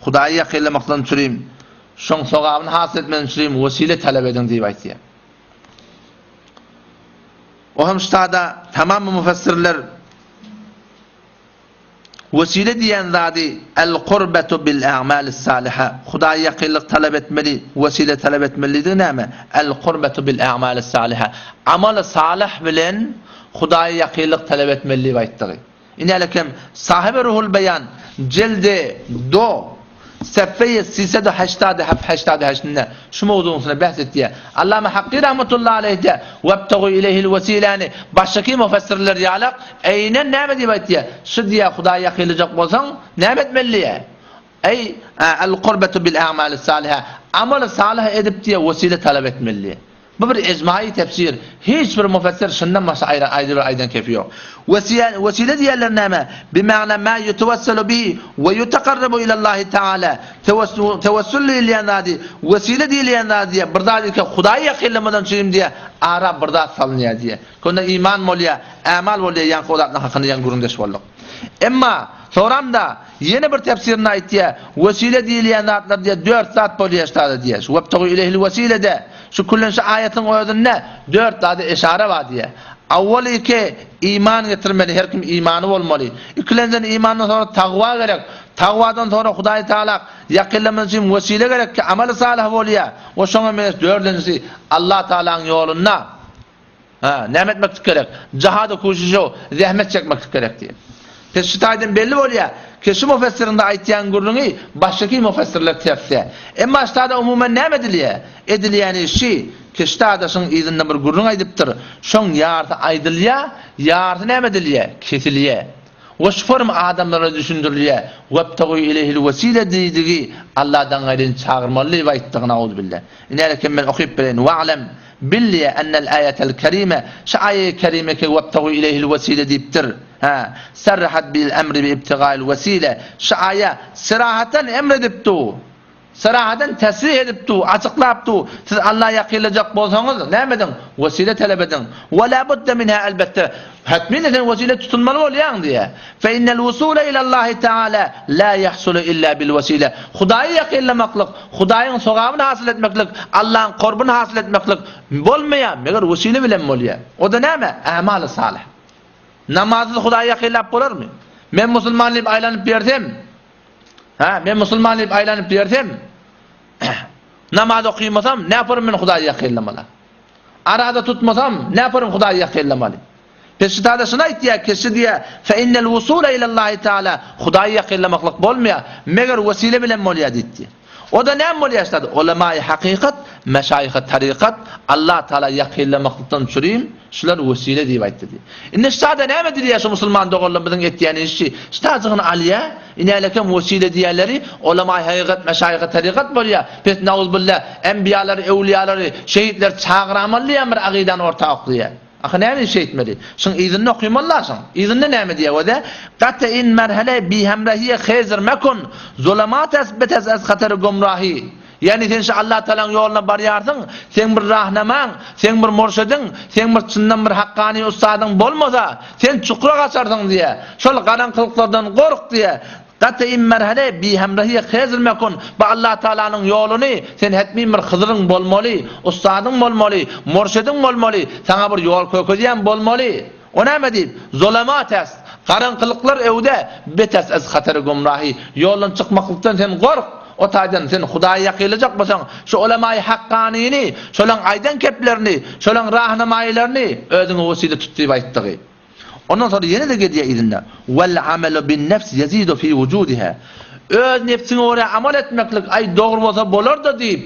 Hudaýa ýakynlamakdan çürim, şoň sogabyny hasyl etmeden çürim wesile talap ediň diýip aýtýar. O hem ştada tamamy müfessirler wesile diýen zady el-kurbetu bil a'malis saliha Hudaýa ýakynlyk talap etmeli, wesile talap etmeli diýdigi näme? El-kurbetu bil a'malis saliha amaly salyh bilen Hudaýa ýakynlyk talap etmeli diýip aýtdygy. Inälekem Sahibi Ruhul Beýan jildi do sefeýi sisedu heştady heft heştady heştinde şu mowzugyň üstünde behs etýär. Allama Hakky rahmetullahi aleýh-de Webtegu ileyhil wesiläni başdaky mufessirler ýalak eýnen näme diýip aýtýar? Şu diýýär Hudaýa ýakynlajak bolsaň näme etmeli diýýär? Eý el-kurbetu bil a'malis saliha amaly salyh edip diýýär wesile talap etmeli diýýär. Bu bir ejmaýy tefsir. Hiç bir mufessir şundan başga aýra aýry bir aýdan kepi ýok. Wesile wesile diýenler näme? Bimagna ma ýutewesselu bihi we ýutakarrabu ilallahi taala. Tewessul tewessul diýilýän zady, wesile diýilýän zady diýýär. Bir zat ilki Hudaýa ýakynlamadan üçin diýýär, ara bir zat salynýar diýýär. Onda iman bolýar, ämal bolýar, ýaňky o zatlaryň hakynda ýaňy gürrüňdeş bolduk. Emma soramda ýene bir tefsirinde aýtýar, wesile diýilýän zatlar diýýär, dört zat bolýar ştada diýýär. Şu webtagu ileyhil wesilede şu küllen şu aýatyň özünde dört zada eşara bar diýýär. Awwalyky iman getirmeli, her kim imany bolmaly. Ikilenjiden imandan soňra tagwa gerek. Tagwadan soňra Hudaý Taala ýakynlamak üçin wesile gerek ki, amaly salyh bolýar. We şoňa meňzeş dördünjisi Allah Taalanyň ýolunda Hä, näme etmeklik gerek? Jahada kuşuşo, zähmet çekmeklik gerek diýip. Pes şu taýdan belli bolýar, ki şu mufessiriň-de aýtýan gürrüňi başgaky mufessirler tersde. Emma şu taýda umuman näme edilýär? Edilýäni şi, ki şu taýda şuň yzynda bir gürrüň aýdypdyr, şoň ýarysy aýdylýar, ýarysy näme edilýär? Kesilýär. We şu form adamlara düşündirilýär, Webtagu ileyhil wesile diýdigi Alladan gaýryny çagyrmaly diýip aýtdygy, nauzubilla. Ine, men okyp bereýin, Wa'lem, Bil diýýär, ennel aýatel kerime, şu aýaýy kerime ki webtagu ileýhil wesile diýipdir. Hä, sarrahat bil emri bi ibtigail wesile, şu aýa serahaten emr edip du, serahaten tesrih edip du, açyklap du, siz Alla ýakynlajak bolsaňyz, näme ediň? Wesile talap ediň. We la budde minha elbetde, hetmin sen wesile tutunmaly bolýaň diýýär. Fe innel wusule ilallahi taala la ýahsulu illa bil wesile. Hudaýa ýakynlamaklyk, Hudaýyň sogabyny hasyl etmeklik, Allaň korbuny hasyl etmeklik bolmaýar, meger wesile bilen bolýar. O-da näme? Ämaly salyh. Namazsyz Hudaýa ýakynlap bolarmy? Men musulman diýip aýlanyp ýörsem, hä, men musulman diýip aýlanyp ýörsem, namaz okymasam, näparum men Hudaýa ýakynlamaly? Arada tutmasam, näparum Hudaýa ýakynlamaly? Peşitada şuny aýtýar, Kişi diýýär, Fe innel wusule ilallahi taala, Hudaýa ýakynlamaklyk bolmaýar, meger wesile bilen bolýar diýipdi. O-da näme bolýar ştada? Ulemaýy hakykat, meşaýyhy tarykat, Allah Taala ýakynlamaklykdan çürim, şular wesile diýip aýtdy diýip. Indi ştada näme diýýär şu musulman doganlar biziň etýän işi? Ştajygyny alýar, inälekem wesile diýýänleri ulemaýy hakykat, meşaýyhy tarykat bolýar. Pes nauzbillah, enbiýalary, öwliýalary, şehitleri çagyramaly diýýän bir agydany orta oklaýar. Ahy näme iş şeýtmeli? Şuň yzynda okymaly-la şuň. Yzynda näme diýýär özi? Gate in merhele bihemrahiye hezr mekun, zulamat es betes ez hatary gumrahi. Ýagny sen şu Allah Tagalaň ýoluna barýarsyň, seň bir rahnamaň, seň bir murşidiň, seň bir çyndan bir hakkany ussadyň bolmasa, sen çukura gaçarsyň diýýär. Şol garaňkylyklardan gork diýýär. Gaty immerhele bihemrahiye hezr mekun, bu Allah Tagalanyň ýoluny sen hetmin bir Hyzyryň bolmaly, ussadyň bolmaly, murşidiň bolmaly, saňa bir ýol kökezýän bolmaly. O näme diýip, zolamat est, garaňkylyklar öwde, betes ez hatary gumrahi, ýoldan çykmaklykdan sen gork, o taýdan sen Hudaýa ýakynlajak bolsaň, şu ulemaýy hakkanyny, şolaň aýdan keplerini, şolaň rahnamaýylaryny özüňe wesile tut diýip aýtdygy. Ondan soňra ýene-de gelýär yzynda, Wal amalu bin nefs ýezidu fi wujudiha. Öz nebsiňe görä amal etmeklik, aý dogry bolsa bolar-da diýip,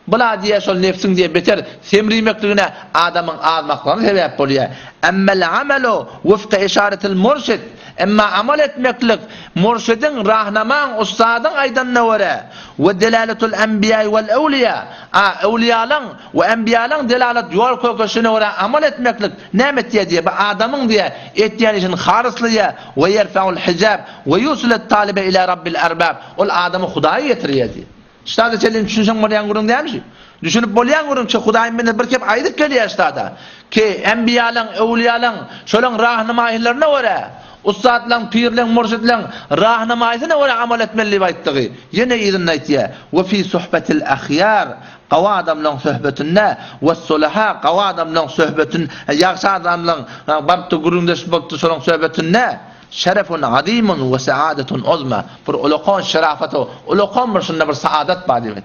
bula diýýär şol nebsiň diýýär beter semrimekligine adamyň azmaklygyna sebäp bolýar. Emmel amalu wifka işaretil murşid. Emma amal etmeklik murşidiň, rahnamaň, ussadyň aýdanyna görä, we delaletul enbiýai wal ewliýa, a öwliýalaň we enbiýalaň delalat ýol kökeşine görä amal etmeklik Näme etýär diýýär, bu adamyň diýýär, etýän işini haryslaýar, we ýerfeul hijab, we ýusilut talibe ila rabbil erbab, ol adamy Hudaýa ýetirýär diýýär. Ştada çenli düşünseň bolýan gürrüň dälmi şu? Düşünip bolýan gürrüň ki, Hudaýyň bendesi bir kep aýdyp gelýär ştada, ki enbiýalaň, öwliýalaň, şolaň rahnamaýylaryna görä, ussatlaň, pirleň, murşidleň rahnamaýsyna görä amal etmeli diýip aýtdygy. Ýene yzynda aýtýar, we fi suhbetil ahýar, Gawy adamlaň söhbetinde, wes-sulaha, gawy adamlaň söhbetin, ýagşy adamlaň barypdyr gürrüňdeş bolupdyr şolaň söhbetinde, şerefun azimun we saadetun uzma, bir ulakan şerafat, ulakan bir şunda bir saadat bar diýip.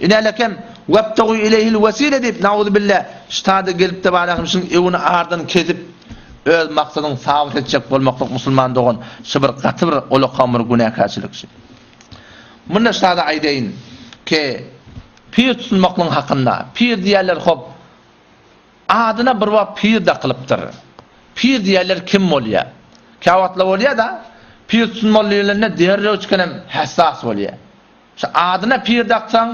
Inälekem, webtagu ileyhil wesile diýip, nauzubilla, ştada gelip-de barahym şuň öwüni ardan kesip, öz maksadyňy sabyt etjek bolmaklyk musulman dogan, şu bir gaty bir ulakan bir günäkärçilik şu. Munda şada aýdaýyn ki, pir tutunmaklygyň hakynda, pir diýýärler hop, adyna bir wagt pir dakylypdyr. Pir diýýärler kim bolýar? Käwagtlar bolýar-da, pir tutunmaly diýlende derrew çykan hem hassas bolýar. Şu adyna pir daksaň,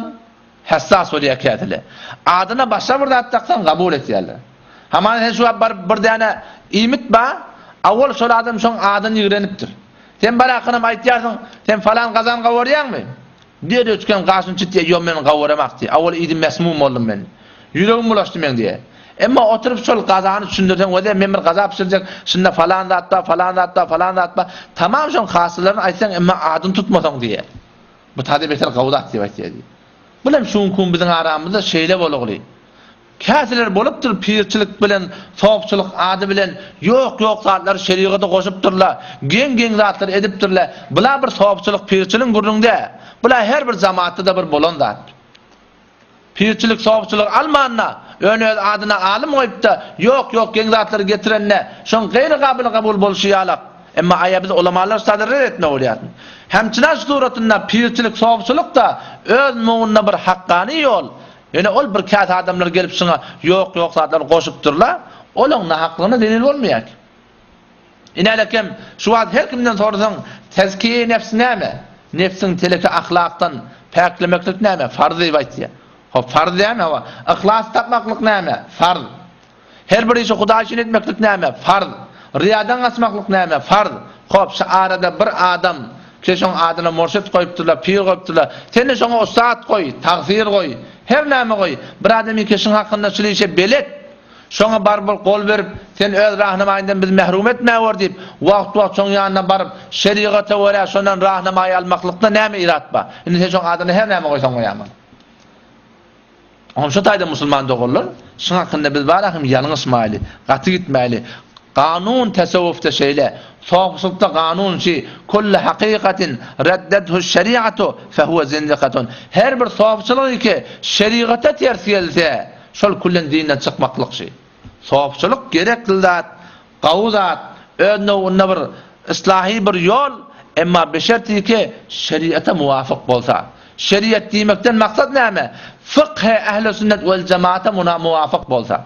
Hassas bolýar kätile. Adyna başga bir zat daksaň gabul etýärler. Hamana sen şu wagt baryp bir däne iýmit bar, awwal şol adam şoň adyny ýigrenipdir. Sen barakanam aýtýarsyň, sen falan gazan gawarýaňmy? Derrew çykan gaşyny çytýar, ýok men gawaramok diýýär. Awwal iýdim mesmum boldum men. Ýüregim bulaşdy meň diýýär. Emma oturyp şol gazany düşündirseň, weze men bir gaza bişirjek, şunda falan zat bar, falan zat bar, falan zat bar. Tamam şoň hasyllaryny aýtsaň, emma adyny tutmasaň diýýär. Bu täze beter gowy zat diýip aýtýar diýýär. Bul hem şu günki gün biziň aramyzda şeýle bolugly. Käseler bolupdyr pirçilik bilen, sopçulyk ady bilen ýok-ýok zatlary şerigata goşupdyrlar, geň-geň zatlary edipdirler. Bula bir sopçulyk, pirçiligiň gürrüňi däl. Bula her bir jamatda-da bir bolan zat. Pirçilik, sopçulyk almanda, ýöne öz adyna alym goýup-da, ýok-ýok geň zatlary getirende, şoň gaýry gabyl kabul bolşy ýalak. Emma aýa biz ulamalar şu taýda ret etmek bolýar. Hemçinan şu suratynda pirçilik, sopçulyk-da öz nowunda bir hakgany ýol. Ýöne ol bir käte adamlar gelip şuňa ýok-ýok zatlary goşupdyrlar, olaň nahaklygyna delil bolmaýar. Inälekem, şu wagt her kimden sorasaň, tezkiýe-i nefs näme? Nefsiň teleki ahlakdan päklemeklik näme? Farz diýip aýtýar. Hop, farz dämi? Hawa. Yhlas tapmaklyk näme? Farz. Her bir işi Hudaý üçin etmeklik näme? Farz. Ryýadan gaçmaklyk näme? Farz. Hop, şu arada bir adam, ki şoň adyna murşit goýupdyrlar, pir goýupdyrlar. Sen-de şoňa ussat goý, tagsyr goý, her näme goý. Bir adam iki şuň hakynda şul işe belet. Şoňa baryp bir gol berip, sen öz rahnamaýyňdan bizi mährum etmäwer diýip, wagt-wagt şoň ýanyna baryp, şerigata görä şondan rahnamaýy almaklykda näme irat bar? Indi sen şoň adyna her näme goýsaň goýaman. Oňam şo taýda musulman doganlar, şuň hakynda biz bara hem ýalňyşmaýly, gaty gitmäýli. Kanun tesewwufda şeýle, sopusylykda kanun şi, Kullu hakykatin reddethu şeriatu fehuwe zindikatun. Her bir sopçylyk ki şerigata ters gelse, şol küllen dinden çykmaklyk şi. Sopçylyk gerekli zat, Gowy zat, öz nowunda bir yslahy bir ýol, emma bişertiki şeriata muwafyk bolsa. Şeriat diýmekden maksat näme? Fykhe ähli sünnet wel jemaata muna muwafyk bolsa.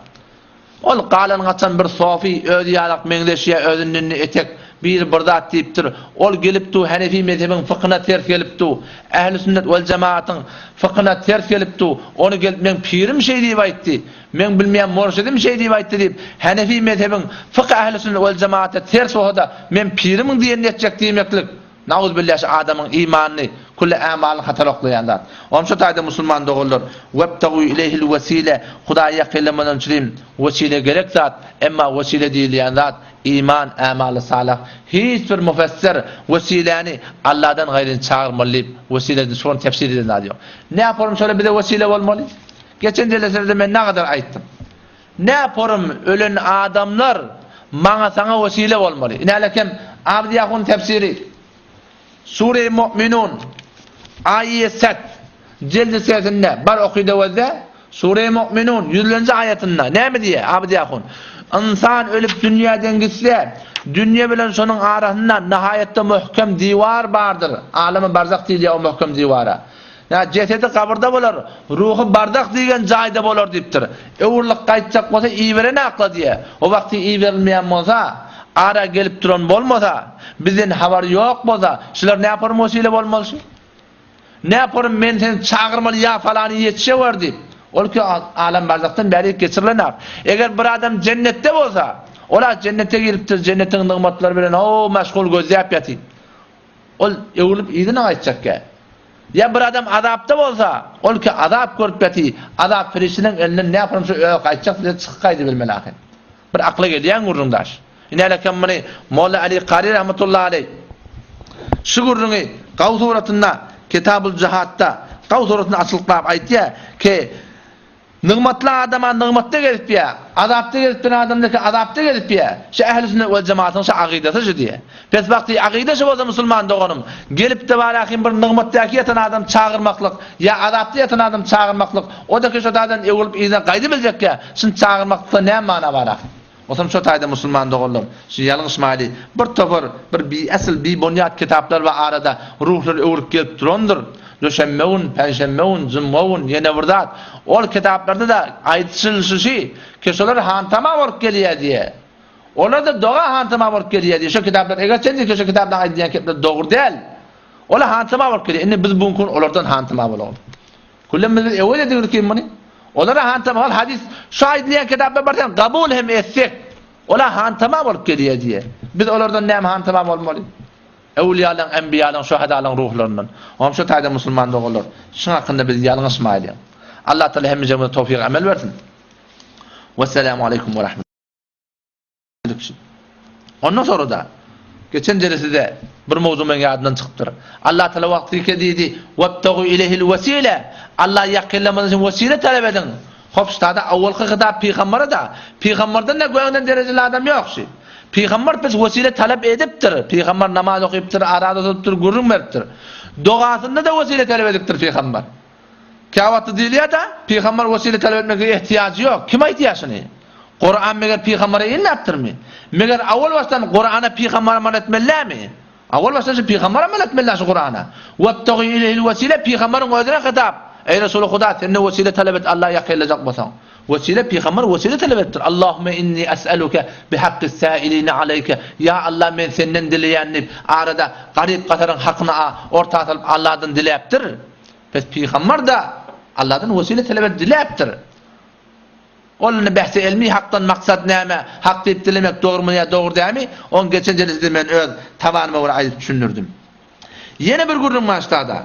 Ol galan gaçan bir sofi özi ýalak meňzeşýä özünden etek biri bir zat diýipdir. Ol gelip du Hanefi mezhebiň fykyna ters gelip du. Ähli sünnet wel jemaatyň fykyna ters gelip du. Ony gelip meň pirim şeý diýip aýtdy. Meň bilmeýän murşidim şeý diýip aýtdy diýip, Hanefi mezhebiň fykh ähli sünnet wel jemaata ters bolsa-da, men pirimiň diýenini etjek diýmeklik, nauzubilla şu adamyň imanyny, külli ämalyny hatar oklaýan zat. Onuň şu taýda musulman doganlar, webtagu ileýhil wesile, Hudaýa ýakynlamadan çürim wesile gerek zat, emma wesile diýilýän zat iman, ämaly salyh. Hiç bir mufessir wesiläni Alladan gaýryny çagyrmaly diýip, wesileden şony tefsir eden zady ýok. Näporum şolar bize wesile bolmaly? Geçen jeleselerde men nagadar aýtdym. Näporum ölen adamlar maňa saňa wesile bolmaly. Inälekem Abdy Ýahun tefsiri Sure-i Mu'minun aýy set jildi sesinde bar okyda wezde Sure-i Mu'minun ýüzlenji aýatynda näme diýýär Abdy Ýahun? Ynsan ölüp dünýäden gitse, dünýe bilen şonuň arasynda nihaýatda möhkem diwar bardyr. Alamy barzah diýilýär o möhkem diwara. Ýa jesedi gabyrda bolar, ruhy barzah diýgen jaýda bolar diýipdir. Öwrülip gaýtjak bolsa iberen akla diýýär. O wagty iberilmeýän bolsa, ara gelip duran bolmasa, bizden habary ýok bolsa, şular näporum wesile bolmaly şu? Näporum men seni çagyrmaly ýa falany ýetişewer diýip. Ol ki alem barzahdan bäri geçirilen-ak. Eger bir adam jennetde bolsa, ol-a jennete giripdir, jennetiň nygmatlary bilen ho meşgul gözläp ýatyp. Ol öwrülip yzyna gaýtjakkä. Ýa bir adam azapda bolsa, ol ki azap görüp ýaty, azap perişdeleň elinden näpurym şu öe gaýtjak diýse çykyp gaýdybermeli ahyr. Bir akla gelýän gürrüň daş. Inälekem muny Molla Ali Kary rahmetullahi aleý şu gürrüňi Gaw suratynda Kitabul Jihatda Gaw suratynda açylyklap aýtýar ki Nygmatly adama nygmatda gezipýär, azapda gezip duran adam-da azapda gezipýär. Şu ähli sünnet wel jematyň şu agydasy şu diýýär. Pes wagty agyda şu bolsa musulman doganym, gelip-de barahym bir nygmatdaky ýatan adam çagyrmaklyk ýa azapda ýatan adam çagyrmaklyk, o-da ki şo taýdan öwrülip yzyna gaýdybiljekkä, şuny çagyrmaklykda näme mana bar ahym? Otam şo taýda musulman doganlar, şu ýalňyşmaýly, bir topar bir biasyl, bibonýat kitaplar bar arada, ruhlar öwrüp gelip durandyr. Duşenbe gün, penşenbe gün, jumga gün, ýene bir zat. Ol kitaplarda-da aýdyşylyşy şi, ki şolar hantama bolup gelýär diýýär. Olar-da doga hantama bolup gelýär diýýär. Şo kitaplar eger çenli ki şo kitapda aýdylýan gepler dogry däl. Olar hantama bolup gelýär. Indi biz bu gün olardan hantama bolaly. Küllem biz ewel edirik kim muny? Olara hantama ol hadis şu aýdylýan kitapda bar sen kabul hem etsek. Ola hantama bolup gelýär diýe. Biz olardan näme hantama bolmaly? Öwliýalaryň, enbiýalaryň, şöhedalaryň ruhlaryndan. Oňam şu taýda musulman doganlar, şuň hakynda biz ýalňyşmaýlyň. Allah Taala hemmejemize towfyk amel bersin. Wesselamu aleýkum we rahmet. Ondan sonra da geçen jelesede bir mowzu meň ýadymdan çykypdyr. Allah Taala wagty ki diýdi, "Wabtagu ileyhil wesile." Allah ýakynlamagyň üçin wesile talap ediň. Hop ştada awwalky hitap pygambere da, pygamberden de göňden derejeli adam ýok şi. Pygamber biz wesile talap edipdir. Pygamber namaz okypdyr, araza tutupdyr, gürrüň beripdir. Dogasynda da wesile talap edipdir pygamber. Käwagtda diýilýär-de, pygamber wesile talap etmeklige ehtiýajy ýok. Kim aýdýar şuny? Kuran meger pygambere inmändirmi? Meger awal başdan Kurana pygamber amal etmeli dälmi? Awal başdan şu pygamber amal etmeli şu Kurana. Webtagi ileyhil wesile pygamberiň özüne hitap. Eý Resuly Huda, sende wesile talap et Allaha ýakynlajak bolsaň. Wesile pygamber wesile talap edipdir. Allahümme inni es'eluke bihakkis sailine aleyke. Ýa Allah men senden dileýän diýip, arada garyp-gasaryň hakyny orta salyp Allahdan diläpdir. Pes pygamber-da Allahdan wesile talap edip diläpdir. Ol indi bähsi elmi hakdan maksat näme, hak diýip dilemek dogrumy ýa dogry dälmi, ony geçen jelesede men öz tabanyma görä aýdyp düşündirdim. Ýene bir gürrüň bar ştada.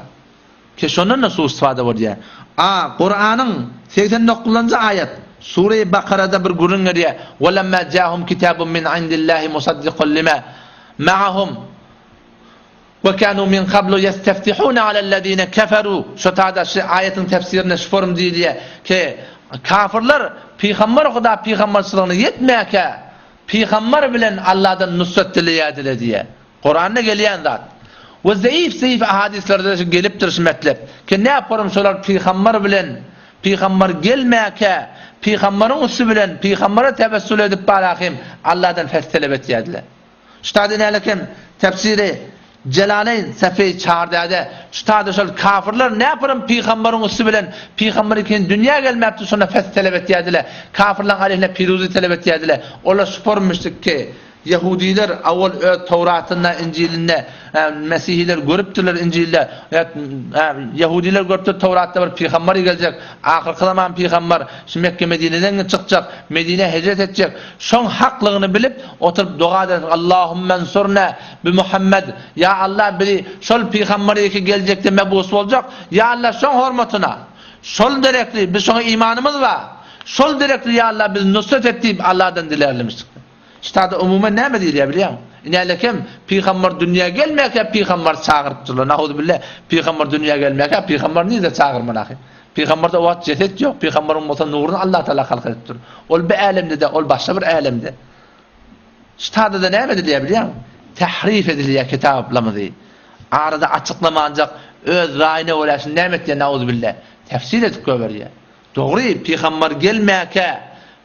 Ki şondan-da suistifada bolýar. A Kuranyň 89-njy aýat, Sure-i Bakarada bir gürrüň gelýär. Welemma jahum kitabun min indillahi musaddiqun lima ma'ahum. We kanu min kablu ýesteftihune alellezine keferu, Şo tada şu aýatyň tefsirinde şu forum diýilýär ki, kafirler pygamber Huda pygamberçiligine ýetmäkä pygamber bilen Allahdan nusrat dileýärdiler diýýär. Kuranda gelýän zat. We zeýif zeýif ahadislerde şu gelipdir şu metlep. Ki ne forum şolar pygamber bilen pygamber gelmäkä pygamberiň üsti bilen pygambere tewessül edip barahym Allahdan feth talap etýärdiler. Ştada nälekem tefsiri Jelaleýn sefeý çardäde ştada şol kafirler näpürem pygambaryň üsti bilen pygambar ikin dünýä gelmäpdi şonda feth talap etýärdiler. Kafirleň aleyhine piruzi talap etýärdiler. Olar şupar müşrik ki Ýehudiler awal öz Towratynda Injilinde Mesihiler görüpdirler Injilde Ýehudiler görüpdir Towratda bir pygambar geljek ahyrky zaman pygambar şu Mekke Medineden çykjak Medine hijret etjek Şoň haklygyny bilip, oturyp doga edersiň, Allahümme ensurna bi Muhammed, Ýa Allah bizi şol pygamber ýeke geljekde mebus boljak, Ýa Allah şoň hormatyna, şol derekli biz şoňa imanymyz bar, şol derekli Ýa Allah bizi nusret et diýip Allahdan dilärlemişdik. Ştada umuman näme diýilýär bilýäňmi? Inälekem pygamber dünýä gelmäkä pygamber çagyrypdyrlar. Nauzubilla, pygamber dünýä gelmäkä pygamber nirde çagyrmaly ahy? Pygamberde o wagt jeset ýok, pygamberiň bolsa nuruny Allah Tagala halk edipdir. Ol bu älemde-de, ol başga bir älemde. Ştada-da näme edilýär bilýäňmi? Tährif edilýär kitaplarymyzy. Arada açyklamanjak öz raýyna görä şuny näme etýär nauzubilla? Tefsir edip goýberýär. Dogry, pygamber gelmäkä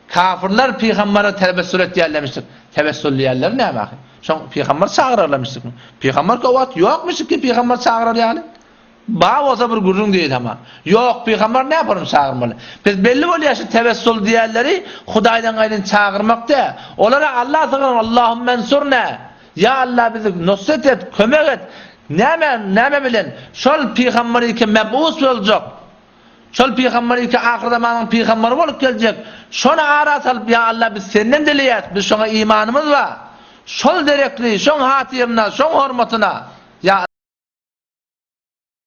kafirler pygambere tebessül etýärlemişdir. Tebessül diýýärler näme ahy? Şoň pygamber çagyrarlarmyşdyk. Pygamber o wagt ýokmyşdyk ki pygamber çagyrar ýaly. Bar bolsa bir gürrüň diýil hama. Ýok, pygamber näme ony çagyrmaly? Biz belli bolýar şu tewessul diýenleri Hudaýdan gaýryn çagyrmak dä. Olara Allah sygynyň Allahumma ensurna. Ýa Allah bizi nusret et, kömek et. Näme, näme bilen? Şol pygamber ki mebus boljak. Şol pygamber ki ahyr zamanyň pygamberi bolup geljek. Şony ara salyp ýa Allah biz senden dileýäs, biz şoňa imanymyz bar. Şol derekli, şoň hatyryna, şoň hormatyna.